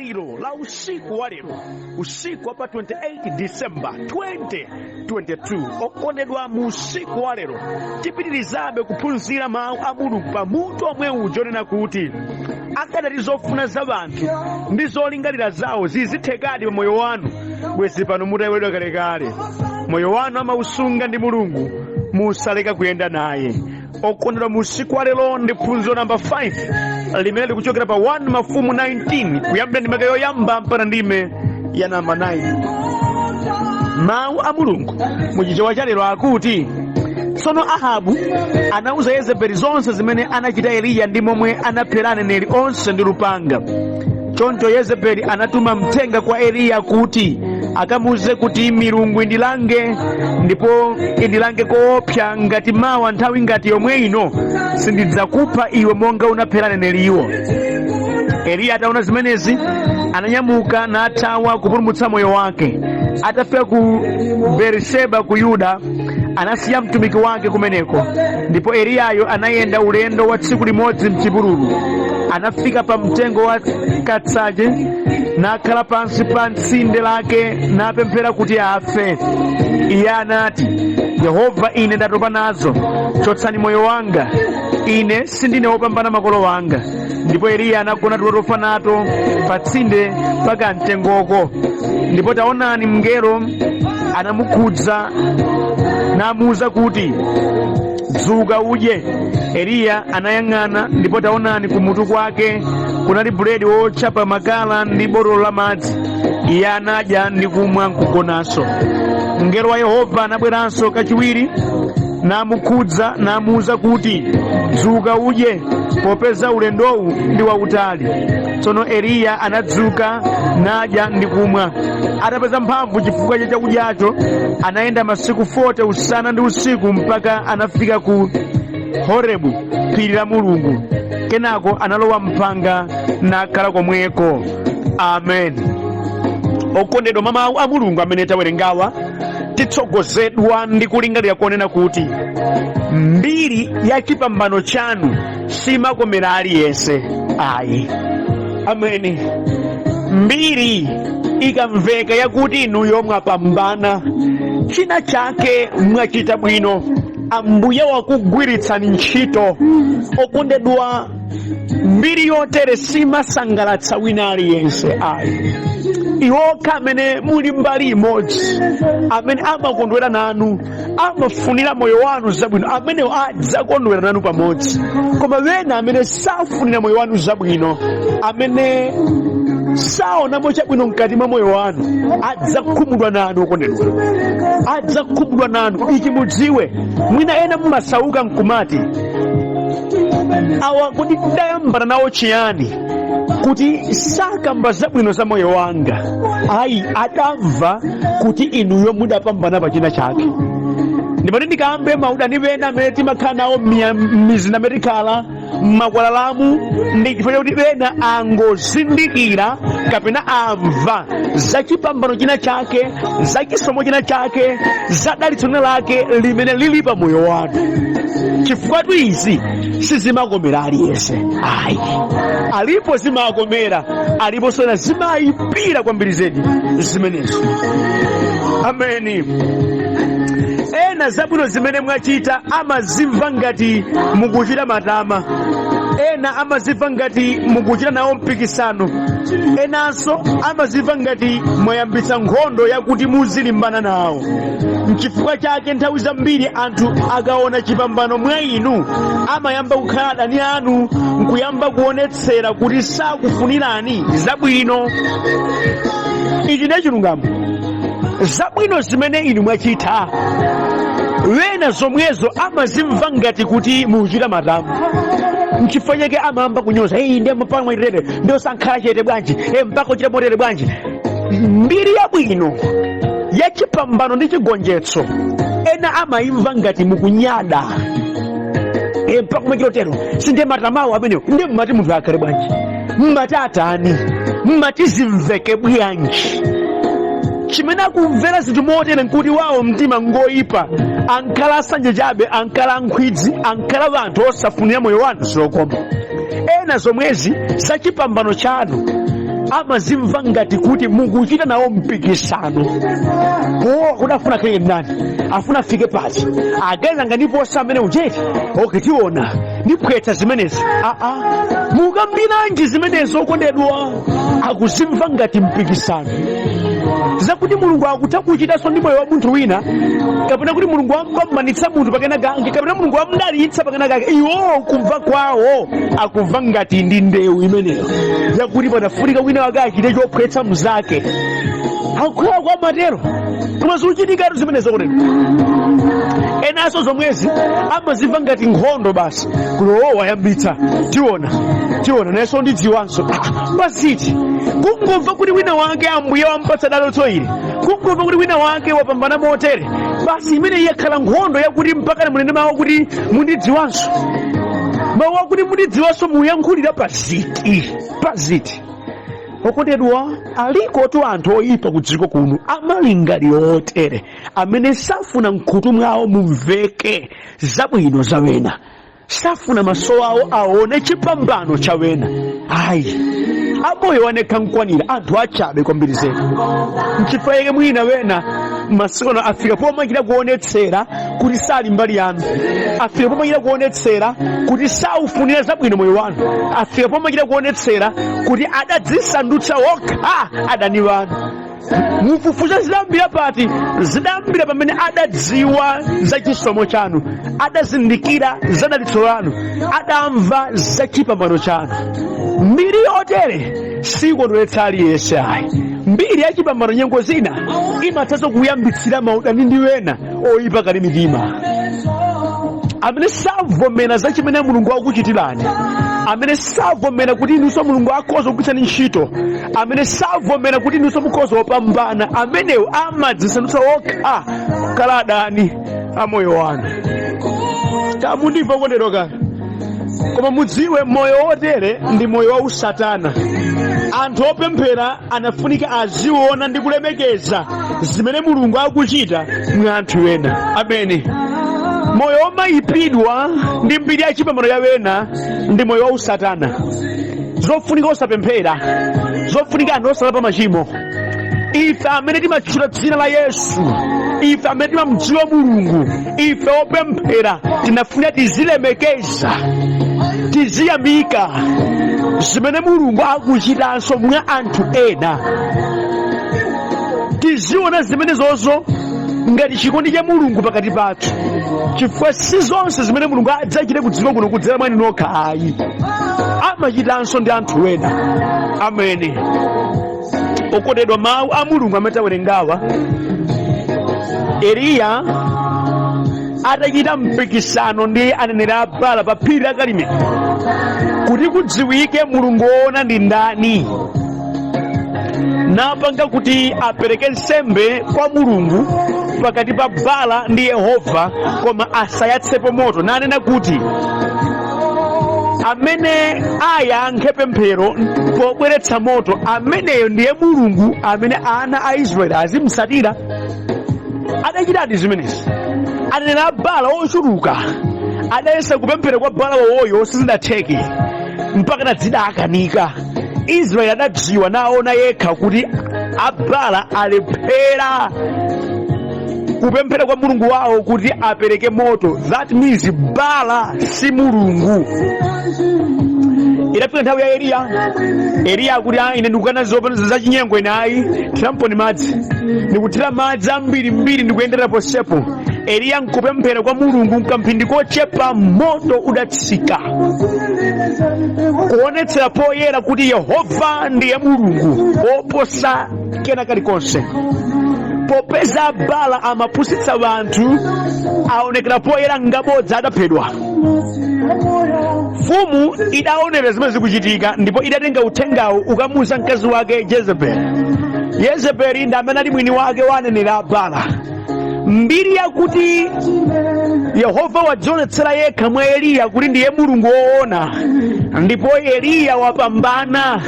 Lingaliro la usiku wa lero, usiku wa pa 28 December 2022. Okondedwa, mu usiku wa lero tipitirizabe kuphunzira mawu a Mulungu pa mutu omwe uja onena kuti akadati zofuna za anthu ndi zolingalira zawo zizithekadi pa moyo wanu, bwezi pano mutayiwalidwa kalekale. Moyo wanu amausunga ndi Mulungu, musaleka kuyenda naye. Okondedwa, mu usiku wa lero ndi phunziro namba 5 limene likuchokera pa 1 Mafumu 19, kuyambira ndime yoyamba mpaka ndime ya namba 9. Mawu a Mulungu muchichewa cha lero akuti, tsono Ahabu anauza Yezebeli zonse zimene anachita Eliya ndi momwe anaphera aneneri onse ndi lupanga. Choncho Yezebeli anatuma mthenga kwa Eliya kuti akamuuze kuti, milungu indilange, ndipo indilange koopsa, ngati mawa nthawi ngati yomwe ino sindidzakupha iwe monga unaphera aneneriwo. Eliya ataona zimenezi ananyamuka nathawa kupulumutsa moyo wake. Atafika ku Beeriseba ku Yuda, anasiya mtumiki wake kumeneko, ndipo Eliyayo anayenda ulendo wa tsiku limodzi mchipululu. Anafika pa mtengo wa katsache, nakhala pansi pa tsinde lake, napemphera kuti afe. Iye anati, Yehova, ine ndatopa nazo, chotsani moyo wanga, ine sindine wopambana makolo anga. Ndipo Eliya anagona tulo tofa nato pa tsinde pa kamtengoko. Ndipo taonani, mngelo anamukhudza namuwuza kuti, dzuka udye. Eliya anayang'ana, ndipo taonani, kumutu kwake kunali buledi wotcha pa makala ndi botolo la madzi. Iye anadya ndi kumwa nkugonanso. Mngelo wa Yehova anabweranso kachiwiri namukhudza namuwuza kuti, dzuka udye, popeza ulendowu ndi wautali. Tsono Eliya anadzuka nadya ndi kumwa. Atapeza mphamvu chifukwa cha chakudyacho, anayenda masiku 40 usana ndi usiku mpaka anafika ku Horebu, phiri la Mulungu. Kenako analowa mphanga nakhala komweko. Amen. Okondedwa, mwa mawu a Mulungu amene tawerengawa, titsogozedwa ndi kulingalira konena kuti mbiri ya chipambano chanu simakomera aliyense ayi. Ameni. Mbiri ikamveka yakuti inuyo mwapambana china chake, mwachita bwino, Ambuye wakugwiritsani ntchito, okondedwa, mbiri yotere simasangalatsa wina aliyense ayi. Iwokha amene muli mbali imodzi, amene amakondwera nanu, amafunira moyo wanu zabwino, amenewo adzakondwera nanu pamodzi. Koma wena amene safunira moyo wanu zabwino, amene saonamo chabwino mkati mwa moyo wanu, adzakhumudwa nanu. Okondedwa, adzakhumudwa nanu. Ichi mudziwe, mwina ena mumasauka nkumati, awa kodi ndayambana nawo chiyani kuti sakamba zabwino za moyo wanga? Ayi, adamva kuti inuyo mudapambana pa china chake. Ndimati ndikambe maudani ena amene timakhala nawo m'mizinda amene tikhala m'makwalalamu, ndi chifukwa chakuti ena angozindikira kapena amva za chipambano china chake, za chisomo china chake, za dalitso lina lake limene lili pa moyo wanu. Chifukwa izi sizimakomera aliyense ayi. Alipo zimakomera, aliponso ena zimayipira kwambiri zedi zimenezo. Ameni. Ena zabwino zimene mwachita amazimva ngati mukuchita matama, ena amazimva ngati mukuchita nawo mpikisano, enanso amazimva ngati mwayambitsa nkhondo yakuti muzilimbana nawo. Nchifukwa chake nthawi zambiri anthu akaona chipambano mwa inu amayamba kukhala adani anu nkuyamba kuonetsera kuti sakufunirani zabwino. Ichi ndiye chilungamo. Zabwino zimene inu mwachita, wena zomwezo amazimva ngati kuti mukuchita matama. Nchifukwa chake amayamba kunyoza, eyi ndiye mpaka mwatere, ndiye osankhala chete bwanji, e mpaka uchita motere bwanji? Mbiri yabwino ya chipambano ndi chigonjetso ena amayimva ngati mukunyada, e mpaka mwachitotero, sindiye matamawo amenewo. Ndiye mmati munthu akhale bwanji? Mmati atani? Mmati zimveke bwanji? Chimene akumvera zinthu motere nkuti wawo mtima ngoyipa, ankhala asanje chabe, ankhala ankhwidzi, ankhala anthu osafunira moyo wanu zokoma. Ena zomwezi za chipambano chanu Amazimva ngati kuti mukuchita nawo mpikisano. Po kuti afuna akhale ndani, afuna afike pati, aganiza ndiposa amene ucheti. Okay, tiona, ndiphwetsa zimenezi. Aa, mukambiranji zimenezo, okondedwa? Akuzimva ngati mpikisano, zakuti Mulungu akutha kuchitanso ndi moyo wa munthu wina, kapena kuti Mulungu wampambanitsa munthu pakena kake, kapena Mulungu wamdalitsa pakena kake. Iwowo kumva kwawo akumva ngati ndi ndewu imeneyo, yakuti panafunika wina wake achite chophwetsa mzake. Akukhala kwa matero, koma zikuchitikatu zimenezo. Kuti enanso zomwezi amazimva ngati nkhondo basi, kuti owo wayambitsa, tiona, tiona, nenso ndidziwanso. Pasiti kungomva kuti wina wake Ambuye wampatsa dalitso ili, kungomva kuti wina wake wapambana motere, basi imene yakhala nkhondo yakuti mpaka munene mawu kuti mundidziwanso. Mawu akuti mundidziwanso muyankhulira paziti, paziti? Okondedwa, alikotu anthu oyipa ku dziko kuno, amalingaliro otere, amene safuna mkhutu mwawo mumveke zabwino za wena, safuna maso awo aone chipambano cha wena. Ayi, amoyo wanekha nkwanira, anthu achabe kwambiri zedi. Nchifukwa chake mwina wena masiku ano afika pomachita kuonetsera kuti sali mbali yanu, afika pomachita kuonetsera kuti saufunira zabwino moyo wanu, afika pomachita kuonetsera kuti adadzisandutsa okha adani wanu. Mufufuze, zidambira pati? Zidambira pamene adadziwa za chisomo chanu, adazindikira za dalitso lanu, adamva za chipambano chanu. Mbiri yotere sikondweretsa aliyense ayi. Mbiri ya chipambano nyengo zina imathanso kuyambitsira maudani ndi wena oyipa kale mitima, amene savomera za chimene Mulungu akuchitirani, amene savomera kuti inunso Mulungu akhoza kugwiritsani ntchito, amene savomera kuti inunso mukhoza kupambana. Amenewo amadzisandutsa okha kukhala adani a moyo wanu. Kamundimva, okondedwa kale? Koma mudziwe, moyo wotere ndi moyo wa usatana. Anthu opemphera anafunika aziona ndi kulemekeza zimene Mulungu akuchita mwa anthu ena. Amene moyo womayipidwa ndi mbiri ya chipambano ya wena ndi moyo wa usatana. Zofunika osapemphera, zofunika anthu osalapa machimo. Ife amene timatchula dzina la Yesu, ife amene timamdziwa Mulungu, ife opemphera tinafuna tizilemekeza, tiziyamika zimene Mulungu akuchitanso mwa anthu ena. Tiziona zimenezozo ngati chikondi cha Mulungu pakati pathu, chifukwa si zonse zimene Mulungu adzachite kudziko kuno kudzera mwa inu nokha ayi, amachitanso ndi anthu ena. Amene okondedwa, mawu a Mulungu amene tawerengawa, Eliya atachita mpikisano ndi aneneri a Baala pa phiri la Karimeli kuti kudziwike Mulungu woona ndi ndani, napanga kuti apereke nsembe kwa Mulungu pakati pa Baala ndi Yehova, koma asayatsepo moto, nanena kuti amene ayankhe pemphero pobweretsa moto, ameneyo ndiye Mulungu amene ana a Israeli azimsatira. Adachitadi zimenezi. Aneneri a Baala ochuluka adayesa kupemphera kwa Baala wawoyo, sizidatheke, mpaka zidakanika. Israeli adadziwa naona yekha kuti Abaala alephera kupemphera kwa Mulungu wawo kuti apereke moto. That means Baala si Mulungu. Idafika nthawi ya Eliya. Eliya akuti, "Ah, ine ndikukana zachinyengo, ine ayi, thiramponi madzi." Ndikuthira madzi ambirimbiri, ndikuyendera posepo. Eliya nkupemphera kwa Mulungu, mkamphindi kochepa moto udatsika kuonetsera poyera kuti Yehova ndiye Mulungu woposa kena kalikonse. Popeza Bala amapusitsa anthu, aonekera poyera ngabodza, adaphedwa. Mfumu idaonera zimene zikuchitika ndipo idatenga uthengawo ukamuuza mkazi wake Jezebeli. Yezebeli ndi amene ali mwini wake wa aneneri a Bala. Mbiri yakuti Yehova wadzionetsera yekha mwa Eliya kuti ndiye Mulungu woona, ndipo Eliya wapambana,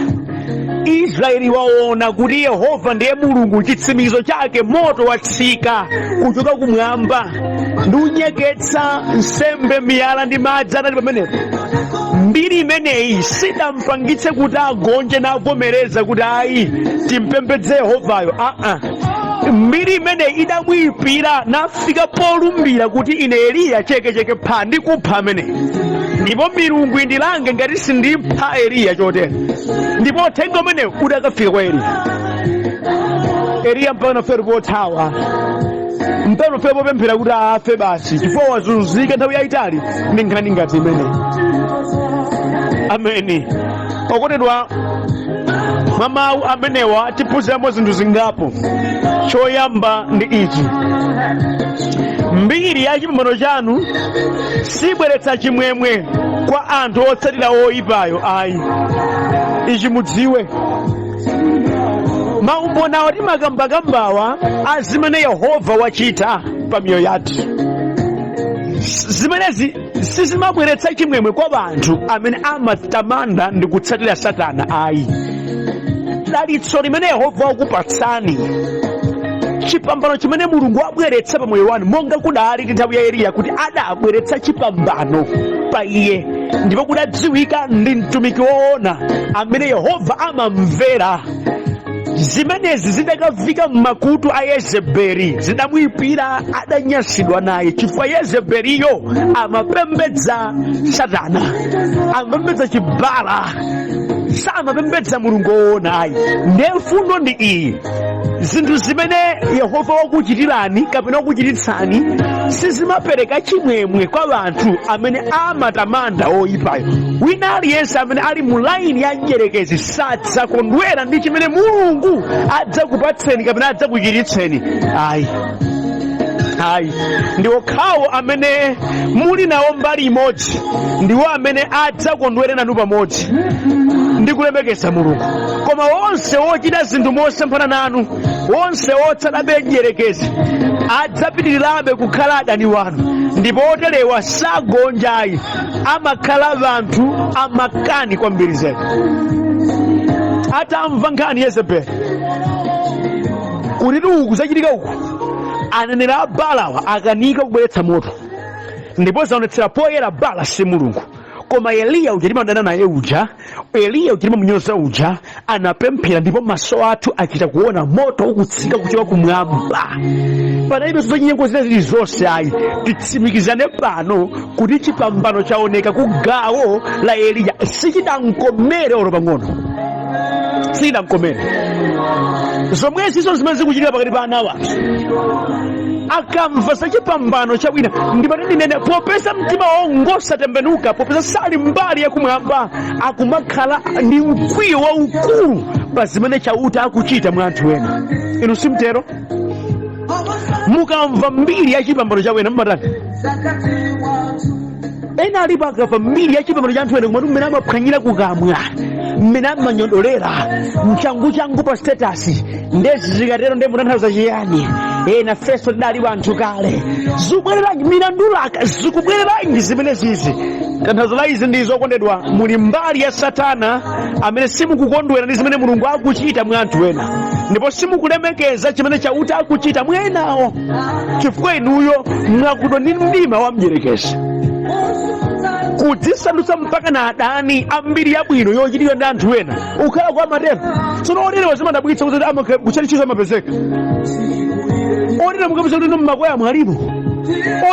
Israeli waona kuti Yehova ndiye Mulungu, chitsimikizo chake moto watsika kuchoka kumwamba ndi unyeketsa nsembe, miyala ndi madzi anali pamenepo. Mbiri imeneyi sidampangitse kuti agonje navomereza kuti ayi, timpembedze Yehovayo. Aa, mbiri imeneyi idamuyipira, nafika polumbira kuti ine Eliya chekecheke pha ndikupha ameneyi, ndipo milungu indilange ngati sindipha Eliya. Chotero ndipo uthenga umenewu udakafika kwa Eliya. Eliya mpaka nafika pothawa, mpaka nafika popemphera kuti afe basi, chifukwa wazunzika nthawi yayitali ndi nkhani ngati imeneyi. Ameni. Okondedwa, mwa mawu amenewa tiphunziramo zinthu zingapo. Choyamba ndi ichi: mbiri ya chipambano chanu sibweretsa chimwemwe kwa anthu otsatira oyipayo ayi. Ichi mudziwe, maumbonawo timakambakambawa azimene Yehova wachita pa miyoyo yathu, zimenezi sizimabweretsa chimwemwe kwa anthu amene amatamanda ndi kutsatira Satana ayi. Dalitso limene Yehova wakupatsani, chipambano chimene Mulungu wabweretsa pa moyo wanu, monga kudali ndi nthawi ya Eliya kuti adabweretsa chipambano pa iye ndipo kudadziwika ndi mtumiki woona amene Yehova amamvera, zimenezi zidakafika m'makutu a Yezebeli, zidamuyipira, adanyansidwa naye, chifukwa Yezebeliyo amapembedza Satana, amapembedza chibala, samapembedza Mulungu woona ayi. Ndiye mfundo ndi iyi: zinthu zimene Yehova wakuchitirani kapena wakuchititsani sizimapereka chimwemwe kwa anthu amene amatamanda oyipayo. Wina aliyense amene ali mu laini ya mdyerekezi sadzakondwera ndi chimene Mulungu adzakupatseni kapena adzakuchititseni ayi, ayi. Ndi okhawo amene muli nawo mbali imodzi ndiwo amene adzakondwere nanu pamodzi ndi kulemekeza Mulungu. Koma onse ochita zinthu mosemphana nanu, onse otsatabe mdyerekezi, adzapitirirabe kukhala adani wanu, ndipo oterewa sagonjayi, amakhala anthu amakani kwambiri zedi. Atamva nkhani Yezebeli kuti uku zachitika uku, aneneri a Balawa akanika kubweretsa moto ndipo zaonetsera poyera Bala si Mulungu, koma Eliya uja timadana naye uja, Eliya uja timamunyoza uja, anapemphera ndipo maso athu achita kuona moto ukutsika kuchoka kumwamba. Panalibe zachinyengo zina zilizonse ayi. Titsimikizane pano kuti chipambano chaoneka ku gawo la Eliya. Sichidankomere olo pang'ono, sichidankomere. Zomwezizo zimene zikuchitika pakati pa ana wathu akamva za chipambano cha wina, ndipati ndinene, popeza mtima wawo ngosatembenuka, popeza sali mbali yakumwamba, akumakhala ndi mkwiyo waukulu pa zimene Chauta akuchita mwa anthu ena. Inu simtero? Mukamva mbiri ya chipambano cha wena mmatani? Ena alipo akamva mbiri ya chipambano cha anthu ena, komatu mmene amaphwanyira kukamwa, mmene amanyodolera mchanguchangu pa status, ndezi zikatero nde mutanthauza chiyani? Ena feso tidali anthu kale, zikubwereranji milandulaka, zikubwereranji zimene zizi? Tanthauzo la izi ndi zokondedwa, muli mbali ya Satana amene simukukondwera ndi zimene Mulungu akuchita mwa anthu ena, ndipo simukulemekeza chimene Chauta akuchita mwa enawo, chifukwa inuyo mwakudwa ndi mdima wa mdyerekezi, kudzisandutsa mpaka na adani ambiri yabwino yochitidwa ndi anthu ena. Ukhala kwa amatero. Tsono oterewa zimadabwitsa kuti kutchalitchizo amapezeka otere. Mukapeza kuti mmakwaya mwalipo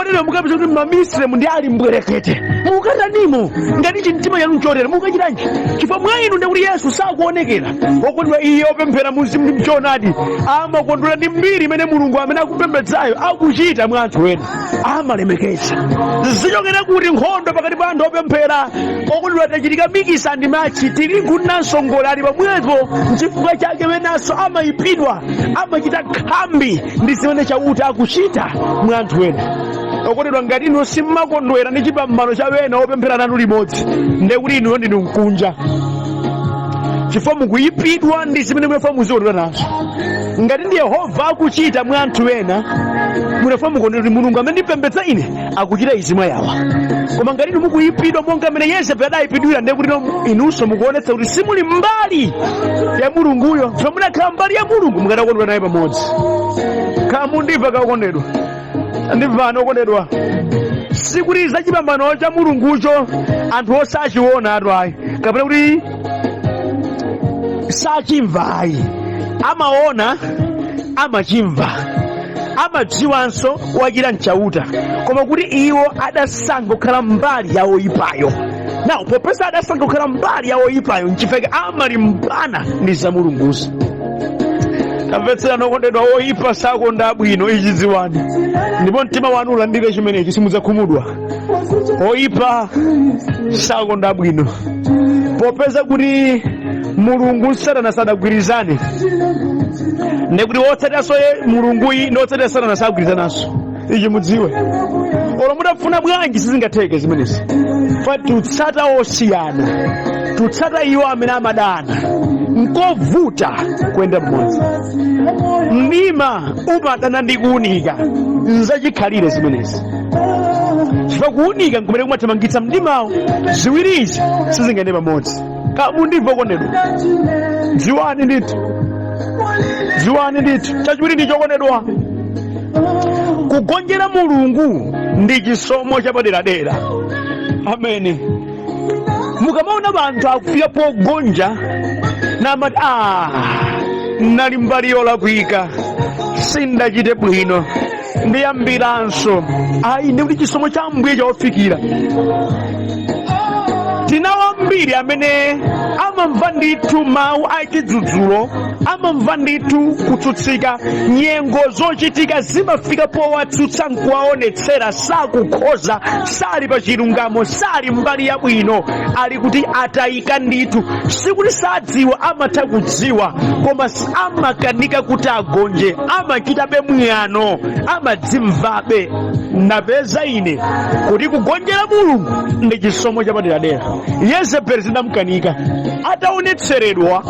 otere, mukapeza kuti mmamisiremu ndi ali mbwerekete, mukatanimo ngati chimtima chanu nchotere? Mukachitanji? Chifukwa mwa inu ndikuti Yesu sakuonekera. Okondedwa, iye opemphera mumzimu ndi mchoonadi amakondwera ndi mbiri imene Mulungu amene akupembedzayo akuchita mwa anthu ena, amalemekeza. Zichokera kuti nkhondo pakati pa anthu opemphera? Okondedwa, tachitika mikisa ndi machi tirigu nansongole ali pamwepo. Nchifukwa chake wenanso amayipidwa, amachita khambi ndi zimene Chauta akuchita mwa anthu ena. Okondedwa, ngati inu simmakondwera ndi chipambano cha wena opemphera nanu limodzi, ndekuti inuyo ndinu mkunja, chifukwa mukuyipidwa ndi zimene munafa muzikondwera nazo. Ngati ndi Yehova akuchita mwa anthu ena, munafa mukondwera kuti Mulungu amene ndipembedza ine akuchita izi mwa yawa. Koma ngati inu mukuyipidwa monga mmene Yezebeli adayipidwira, ndiye kuti inunso mukuonetsa kuti simuli mbali ya Mulunguyo, chifukwa munakhala mbali ya Mulungu mukadakondwera naye pamodzi. Kaya mundimva okondedwa? Ndimvani okondedwa, sikuti za chipambano cha Mulungucho Anthu osachiona atu ayi, kapena kuti sachimva ayi, amaona, amachimva, amadziwanso wachita mchauta, koma kuti iwo adasankha kukhala mbali ya oyipayo. Now popeza adasankha kukhala mbali ya oyipayo, nchifukwa amalimbana ndi za Mulunguzi. Tamvetsera nokondedwa, oyipa sakonda abwino, ichi dziwani, ndipo mtima wanu ulandire chimenechi, simudzakhumudwa. Oyipa sakonda abwino. Popeza kuti Mulungu Satana sadagwirizane, ndekuti wotsatiranso Mulunguyi ndi wotsatira Satana sagwirizananso. Ichi mudziwe, olo mutafuna bwanji sizingatheke zimenezi. Fa tutsata osiyana, tutsata iwo amene amadana, nkovuta kuyenda mmodzi. Mdima umadana ndi kuwunika, nzachikhalire zimenezi, chifukwa kuwunika nkumene kumathamangitsa mdimawo. Ziwirizi sizingayende pamodzi. Kamundimva okondedwa? Dziwani ndithu, dziwani ndithu. Chachiwiri ndi chokondedwa, kugonjera Mulungu ndi chisomo chapaderadera. Amene mukamaona anthu akufika pogonja namati, "Ah, nali mbali yolakwika, sindachite bwino, ndiyambiranso," ayi, ndikuti chisomo cha Ambuye chawafikira. Tinawo ambiri amene amamva ndithu mawu achidzudzulo, amamva ndithu kutsutsika. Nyengo zochitika zimafika powatsutsa nkuwaonetsera sakukhoza, sali pa chilungamo, sali mbali yabwino, ali kuti atayika ndithu. Sikuti sadziwa, amatha kudziwa, koma amakanika kuti agonje, amachitabe mwano, amadzimvabe. Ndapeza ine kuti kugonjera Mulungu ndi chisomo chapaderadera. Yezebeli zidamkanika ataonetseredwa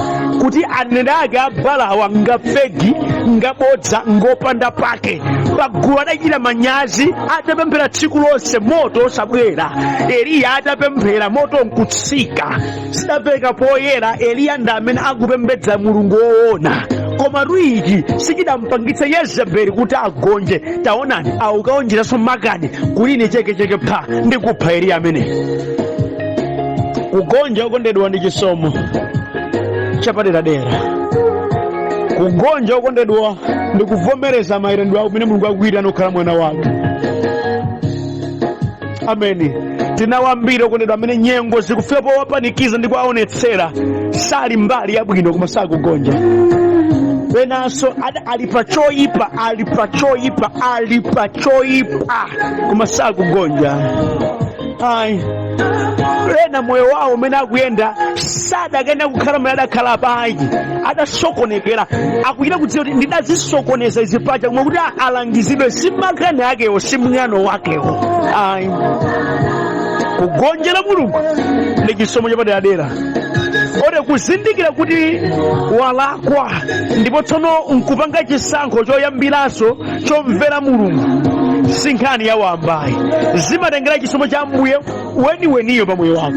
kuti aneneri ake a Balawa ngafegi, ngabodza, ngopanda pake. Pagulu adachita manyazi atapemphera tsiku lonse, moto osabwera. Eliya atapemphera, moto nkutsika, zidapeka poyera Eliya ndi amene akupembedza Mulungu woona. Koma ichi sichidampangitse Yezebeli kuti agonje. Taonani, aukaonjeranso makani kuti ine chekecheke pha ndikupha Eliya amene. Kugonja, okondedwa, ndi chisomo chapaderadera. Kugonja, okondedwa, ndi kuvomereza mayitanidwe amene Mulungu akuyitana kukhala mwana wake. Ameni. Tinawo ambiri, okondedwa, amene nyengo zikufika powapanikiza ndi kuwaonetsera sali mbali yabwino, koma sakugonja. Penanso ali pa choyipa, ali pa choyipa, ali pa choyipa, koma sakugonja ayi. Ena moyo wawo umene akuyenda sadakena kukhala mmene adakhala payi, adasokonekera, akuchita kudziwa kuti ndidazisokoneza izi paja, koma kuti alangizidwe si makani akewo, si mwano wakewo ayi. Kugonjera Mulungu ndi chisomo chapaderadera. Ode kuzindikira kuti walakwa ndipo tsono nkupanga chisankho choyambiranso chomvera Mulungu si nkhani ya wambayi. Zimatengera chisomo cha Ambuye weniweniyo pa moyo wako.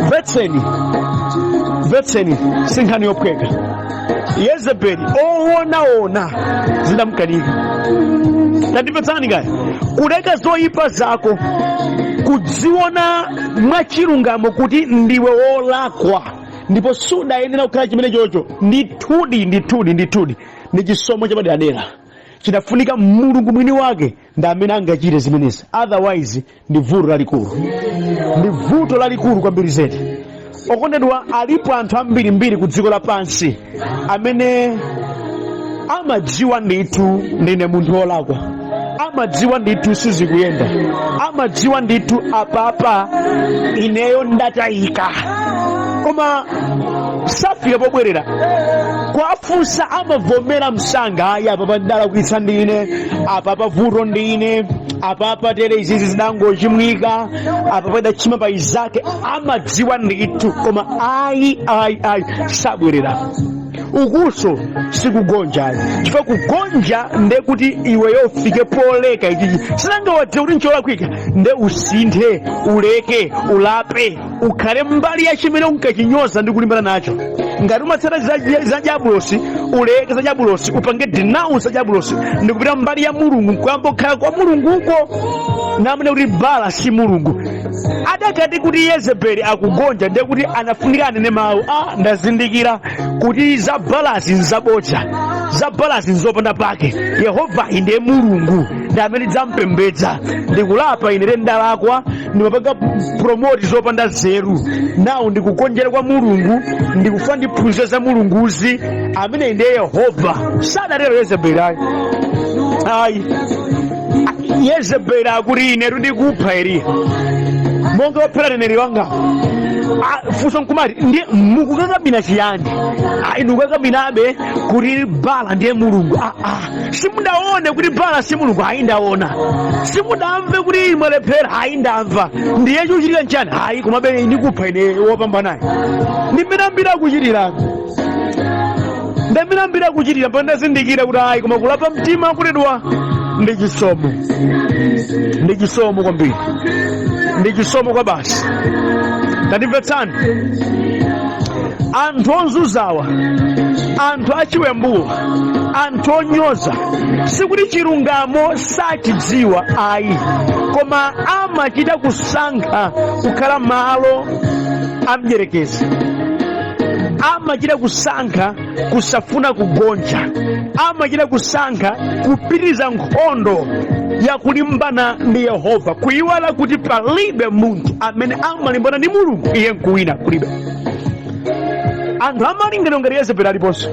Mvetseni, mvetseni, si nkhani yophweka. Yezebeli owonaona zidamkanika. Tandimvetsani kaya, kuleka zoyipa zako, kudziona mwachilungamo kuti ndiwe wolakwa ndipo sudayenera kukhala chimene chocho, ndithudi, ndithudi, ndithudi ndi chisomo chapaderadera. Chinafunika Mulungu mwini wake ndi amene angachite zimenezi, otherwise ndi vuto lalikulu, ndi vuto lalikulu kwambiri zedi. Okondedwa, alipo anthu ambirimbiri ku dziko lapansi amene amadziwa ndithu ndine munthu wolakwa, amadziwa ndithu sizikuyenda, amadziwa ndithu apapa ineyo ndatayika, koma safika pobwerera. Kwafunsa amavomera msanga, "Ayi, apapa ndalakwitsa ndine, apapa vuto ndine, apapa tere izizi zidangochimwika, apapa idachima pa izake." Amadziwa ndithu, koma ayi, ayi, ayi, sabwerera. Ukuso sikugonja, chifukwa kugonja nde kuti iweyo ufike poleka ichichi. Sinangawadziwa kuti ncholakwika, nde usinthe, uleke, ulape, ukhale mbali ya chimene unkachinyoza ndi kulimbana nacho. Ngati umatsata za diabulosi, uleke za diabulosi, upange denounce za diabulosi ndikupita mbali ya Mulungu, nkuyamba kukhala kwa Mulunguko. Namene kuti Bala si mulungu. Adakati kuti Yezebeli akugonja, ndiye kuti anafunika anene mawu, a ndazindikira kuti za Balazi nzabodza, za Balazi nzopanda pake, Yehova ndiye Mulungu, ndi amene ndidzampembedza. Ndikulapa, ine ndalakwa, ndimapanga promote zopanda nzeru. Nawo ndikugonjera kwa Mulungu, ndikufuna ndiphunzire za Mulunguzi amene ndiye Yehova. Sadatero Yezebeli, ayi, ayi. Yezebeli akuti, ine ndikupha Eliya monga waphera neneri wanga. Funso nkumati, ndiye mukukakamira chiyani? Ndikukakamirabe kuti Bala ndiye Mulungu. Simudaone kuti Bala si Mulungu? Ayi, ndaona. Simudamve kuti mwalephera? Ayi, ndamva. Ndiye chikuchitika nchani? Ayi, komabe ndikupha ine wopambanayo. Ndi mmene ambiri akuchitira, ndamene ambiri akuchitira. Mpaka ndazindikira kuti ayi, koma kulapa mtima kutedwa ndi chisomo, ndi chisomo kwambiri, ndi chisomo kwa basi. Tandimvetsani, anthu onzuzawa, anthu achiwembuwa, anthu onyoza, sikuti chilungamo sachidziwa ayi, koma amachita kusankha kukhala malo amdyerekezi, amachita kusankha kusafuna kugonja, amachita kusankha kupitiriza nkhondo yakulimbana ndi Yehova, kuyiwala kuti palibe munthu amene amalimbana ndi Mulungu iye nkuwina, kulibe. Anthu amalingana ngati Yezebeli aliponso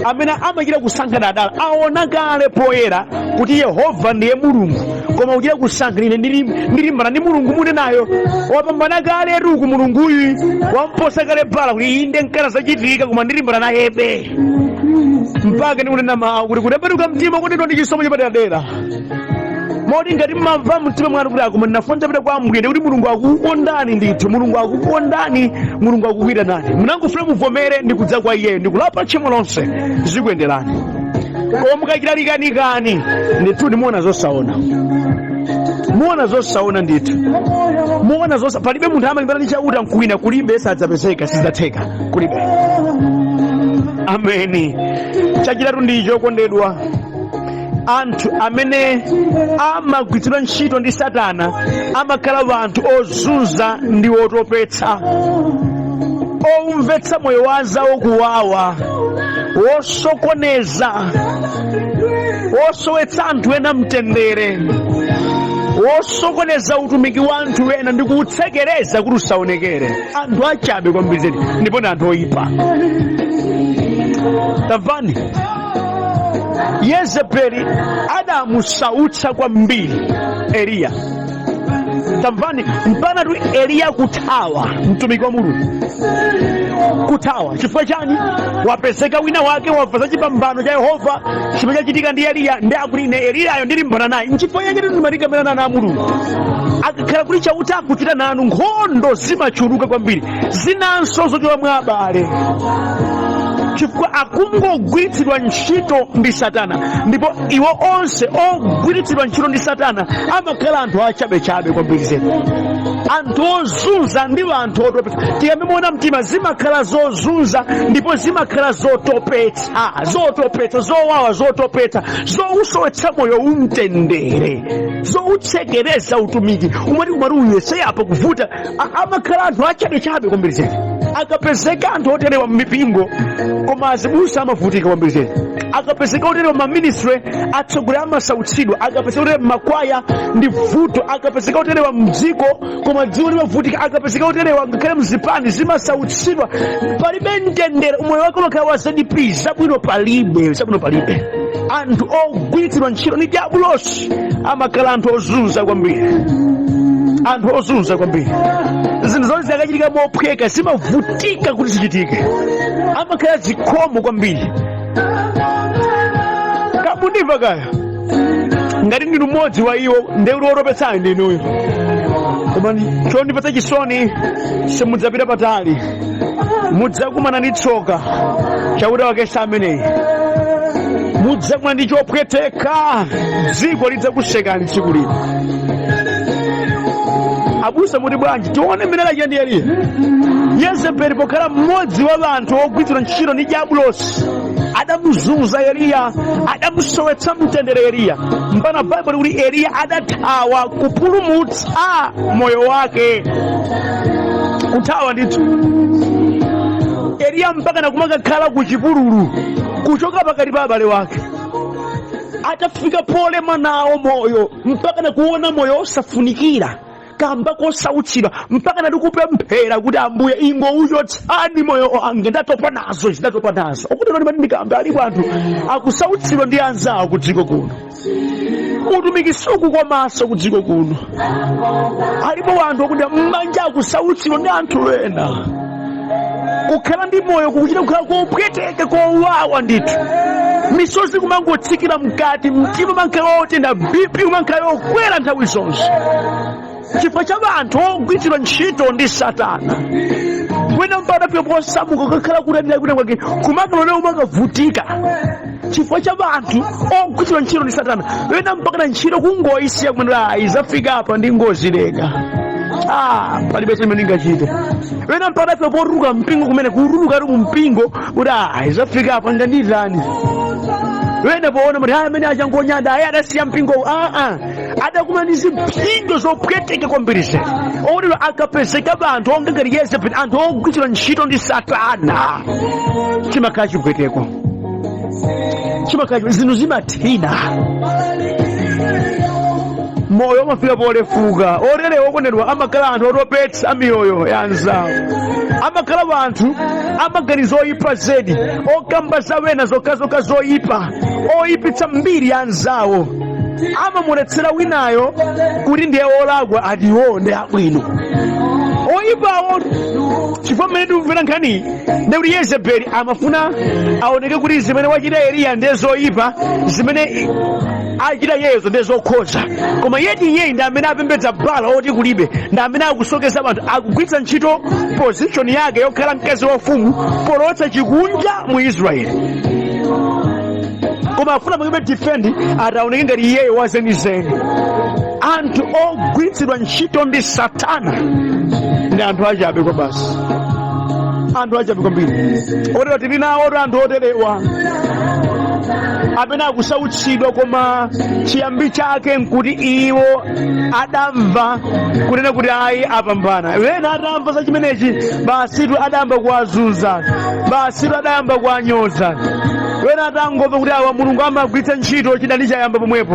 amene amachita kusankha dadala, aona kale poyera kuti Yehova ndiye Mulungu, koma kuchita kusankha, ine ndilimbana ndi Mulungu munenayo, wapambana kale tuku Mulunguyu, wamposa kale Bala, kuti inde nkana zachitika, koma ndilimbana nayebe. Mpaka ndikunena mawu kuti kutembenuka mtima kutedwa ndi chisomo chapaderadera, moti ngati mmamva mtima mwanu kuti akoma ndinafuna nditapita kwa Ambuye, ndikuti Mulungu akukondani ndithu, Mulungu akukondani, Mulungu akukuyitanani, munangofuna muvomere ndi kudza kwa iyeyo ndikulapa tchimo lonse, zikuyenderani. Koma mukachita likanikani ndithu, ndimuona zosaona, muona zosaona ndithu, muona zosa. Palibe munthu amalimbana ndi Chauta nkuwina, kulibe, sadzapezeka, sizidzatheka, kulibe. Ameni. Chachitatu ndi chokondedwa, anthu amene amagwiritsidwa ntchito ndi Satana amakhala anthu ozunza ndi otopetsa, omvetsa moyo wa anzawo kuwawa, wosokoneza, wosowetsa anthu ena mtendere, wosokoneza utumiki wa anthu ena ndi kuwutsekereza kuti usaonekere. Anthu achabe kwambiri zedi, ndipo ndi anthu oyipa. Tamvani, Yezebeli adamusautsa kwambiri Eliya. Tamvani, mpaka tu Eliya kuthawa, mtumiki wa Mulungu kuthawa. Chifukwa chani? Wapezeka wina wake wamva za chipambano cha Yehova chimene chachitika ndi Eliya, ndi akuti ine Eliyayo ndilimbana naye. Nchifukwa chake ndimatikamira na Mulungu akakhala kuti Chauta akuchita nanu, nkhondo zimachuluka kwambiri, zinanso zochoka mwa abale, chifukwa akungogwiritsidwa ntchito ndi Satana. Ndipo iwo onse ogwiritsidwa ntchito ndi Satana amakhala anthu achabechabe kwambiri zedi, anthu ozunza ndi anthu otopetsa. Tiyambe mtima, zimakhala zozunza ndipo zimakhala zotopetsa, zotopetsa, zowawa, zotopetsa, zousowetsa moyo umtendere, zoutsekereza utumiki. Umati kumati uyese apa kuvuta. Amakhala anthu achabechabe kwambiri zedi. Akapezeka anthu oterewa m'mipingo, koma azibusa amavutika kwambiri zedi. Akapezeka oterewa maministry, atsogoleri amasautsidwa. Akapezeka oterewa m'makwaya, ndi vuto. Akapezeka oterewa mdziko, koma dziko limavutika. Akapezeka oterewa ngakhale mzipani, zimasautsidwa, palibe mtendere. Umoyo wake umakhala wa ZP, zabwino palibe, zabwino palibe. Anthu ogwiritsidwa ntchito ndi diabulosi amakhala anthu ozunza kwambiri, anthu ozunza kwambiri. Zinthu zonse zikachitika mophweka zimavutika kuti zichitike, amakhala zikhomo kwambiri. Kamundimva kaya, ngati ndinu mmodzi wa iwo, ndiye kuti wotopetsayo ndinuyo. Koma chondipatsa chisoni, simudzapita patali, mudzakumana ndi tsoka. Chauta wake sameneyi. Mudzakumana ndi chopweteka, dziko lidzakusekani tsiku lino. Abusa muti bwanji? Tione mmene adachita ndi Eliya. Yezebeli, pokhala mmodzi wa anthu ogwiritsidwa ntchito ndi diabulosi, adamuzunza Eliya, adamusowetsa mtendere Eliya. Mpaka Baibulo kuti Eliya adathawa kupulumutsa moyo wake, kuthawa ndithu. Eliya mpaka nakumakakhala ku chipululu, kuchoka pakati pa abale wake, atafika polema nawo moyo, mpaka nakuona moyo osafunikira kamba kosautsidwa, mpaka ndikupemphera kuti, "Ambuye, ingouchotsani moyo wanga, ndatopa nazo izi, ndatopa nazo." Okuti ndimati ndikambe, alipo anthu akusautsidwa ndi anzawo ku dziko kuno, utumiki sukukomanso ku dziko kuno. Alipo anthu okuti mmanja akusautsidwa ndi anthu ena, kukhala ndi moyo kukuchita kukhala kopweteka, kowawa ndithu, misozi kumangotsikira mkati, mtima umakhala wotentha, BP umakhala yokwera nthawi zonse, chifukwa cha anthu ogwiritsidwa ntchito ndi Satana. Wina mpaka afika posamuka kukakhala kuti adira kwake, kumakalole umakavutika chifukwa cha anthu ogwiritsidwa ntchito ndi Satana. Wina mpaka na ntchito kungoyisiya kumene, "Ayi, zafika apa, ndi ngozi leka, ah, palibe chimene ndingachite." Wina mpaka afika potuluka mpingo kumene, kutuluka ali mu mpingo kuti, "Ayi, zafika apa, nganditani?" Wena poona kuti amene achangonyada, ayi, adasiya mpingo, aa, adakumana ndi zipsinjo zopweteka kwambiri zedi. Okutero akapezeka anthu onga ngati Yezebeli, anthu ogwiritsidwa ntchito ndi Satana, chimakhala chipweteko, chimakhala zinthu zimathina, moyo umafika polefuka. Otere okondedwa amakhala anthu otopetsa miyoyo ya anzawo, amakhala anthu amaganizo oyipa zedi, okamba zawena zokhazokha zoyipa, oyipitsa mbiri ya anzawo, amamuonetsera winayo kuti ndiye wolakwa, atiwo ndi abwino oyipawo. Chifukwa mmene tikumvera nkhaniyi, ndekuti Yezebeli amafuna aoneke kuti zimene wachita Eliya ndiye zoyipa, zimene achita iyezo ndiye zokhoza, koma yeti iyeyi ndi amene apembedza Bala oti kulibe, ndi amene akusokeza anthu, akugwiritsa ntchito position yake yokhala mkazi wa ufumu polowetsa chikunja mu Israeli, koma afuna pakibe defend, ataoneke ngati iyeyo wazenizeni. Anthu ogwiritsidwa ntchito ndi Satana ndi anthu achabe kwa basi, anthu achabe kwambiri. Otero tili nawo anthu oterewa amene akusautsidwa, koma chiyambi chake nkuti iwo adamva kunena kuti ayi, apambana. Wena atamva za chimenechi, basitu adayamba kuwazunza, basitu adayamba kuwanyoza. Wena atangomva kuti awa Mulungu amagwiritsa ntchito, chidani chayamba pomwepo.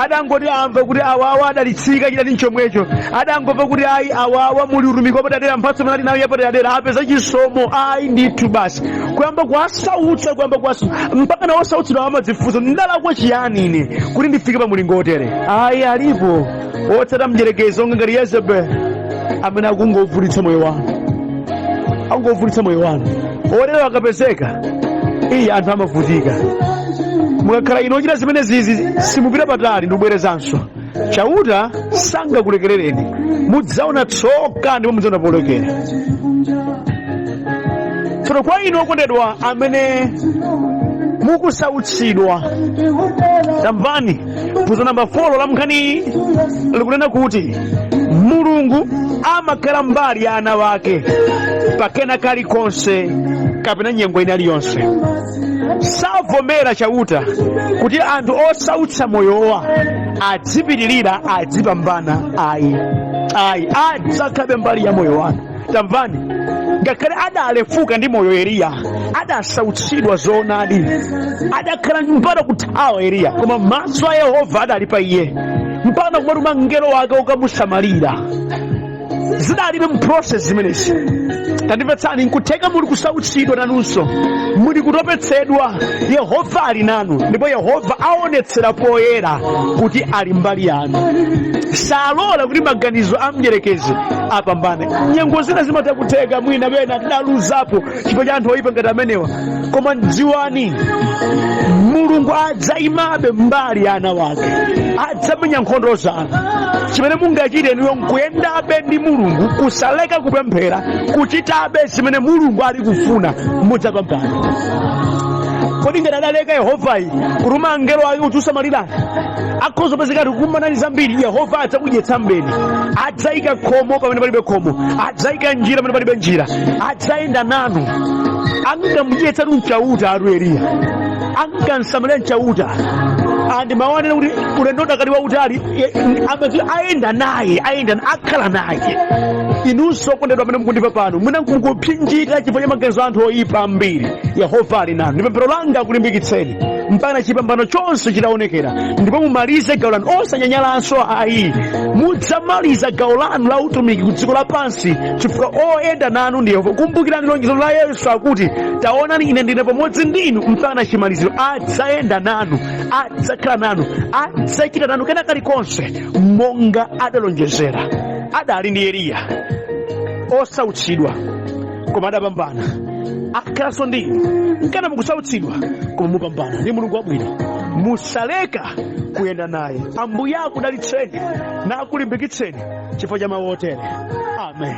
Adangoti amva kuti awawa adalitsika, chidani chomwecho. Adangomva kuti ayi, awawa muli utumiki wapaderadera, mphatso imene ali nayo yapaderadera, apeza chisomo, ayi ndithu, basi kuyamba kuwasautsa, kuyamba kuwasautsa, mpaka na osautsidwa amadzifunsa, "Ndalakwa chiyani ine kuti ndifike pa mulingo otere?" Ayi, alipo otsata mdyerekezi onga ngati Yezebeli amene akungovutitsa moyo wanu, akungovutitsa moyo wanu. Otero akapezeka, iye anthu amavutika. Mukakhala inu ochita zimene zizi, simupita patali. Ndikubwerezanso, Chauta sangakulekerereni, mudzaona tsoka ndipo mudzaona polekera. Tsono kwa inu okondedwa amene mukusautsidwa, tamvani phunziro namba 4 la nkhaniyi, likunena kuti Mulungu amakhala mbali ya ana wake pakena kalikonse kapena nyengo ina iliyonse. Savomera Chauta kuti anthu osautsa moyowa adzipitirira, adzipambana, ayi, ayi, adzakhabe mbali ya moyo wanu. Tamvani, ngakhale adalefuka ndi moyo Eliya, adasautsidwa zoonadi, adakhala mpaka kuthawa Eliya, koma maso a Yehova adali pa iye, mpaka kumatuma mngelo wake ukamusamalira. Zidalibe mu process zimenezi. Tandimvetsani, nkutheka muli kusautsidwa nanunso, muli kutopetsedwa, Yehova ali nanu, ndipo Yehova aonetsera poyera kuti ali mbali yanu. Salola kuti maganizo a mdyerekezi apambane. Nyengo zina zimatha kutheka mwina pena tidaluzapo chifukwa cha anthu oyipa ngati amenewa, koma dziwani, Mulungu adzayimabe mbali ya ana wake, adzamenya nkhondo zanu. Chimene mungachite inuyo nkuyendabe ndi Mulungu, kusaleka kupemphera, kuchitabe zimene Mulungu ali kufuna, mudzapambana. Kodi ngati adaleka Yehovayi kutuma angelo ake kuti usamalirani, akhoza kupezeka tikukumanani zambiri. Yehova adzakudyetsa mbeni, adzayika khomo pamene palibe khomo, adzayika njira pamene palibe njira, adzayenda nanu. Ankamudyetsa tu mchauta atu Eliya, ankamsamalira mchauta. And mawu anena kuti ulendo udakali wautali, amadziwa ayenda naye, ayenda, akhala naye. Inunso okondedwa amene mukundimva pano, mwina mukupsinjika chifukwa cha maganizo a anthu oyipa ambiri, Yehova ali nanu. Ndi pemphero langa akulimbikitseni mpaka chipambano chonse chitaonekera, ndipo mumalize gawo lanu osanyanyalanso ayi. Mudzamaliza gawo lanu la utumiki ku dziko lapansi chifukwa oyenda nanu ndi Yehova. Kumbukirani lonjezo la Yesu akuti, "Taonani, ine ndine pamodzi ndinu mpaka chimaliziro." Adzayenda nanu, adzakhala nanu, adzachita nanu kena kalikonse monga adalonjezera. Adali ndi Eliya osautsidwa koma adapambana. Akhalanso ndi inu nkana mukusautsidwa koma mupambana. Ndi Mulungu wabwino, musaleka kuyenda naye. Ambuye akudalitseni nakulimbikitseni chifukwa cha mawu otere. Amen.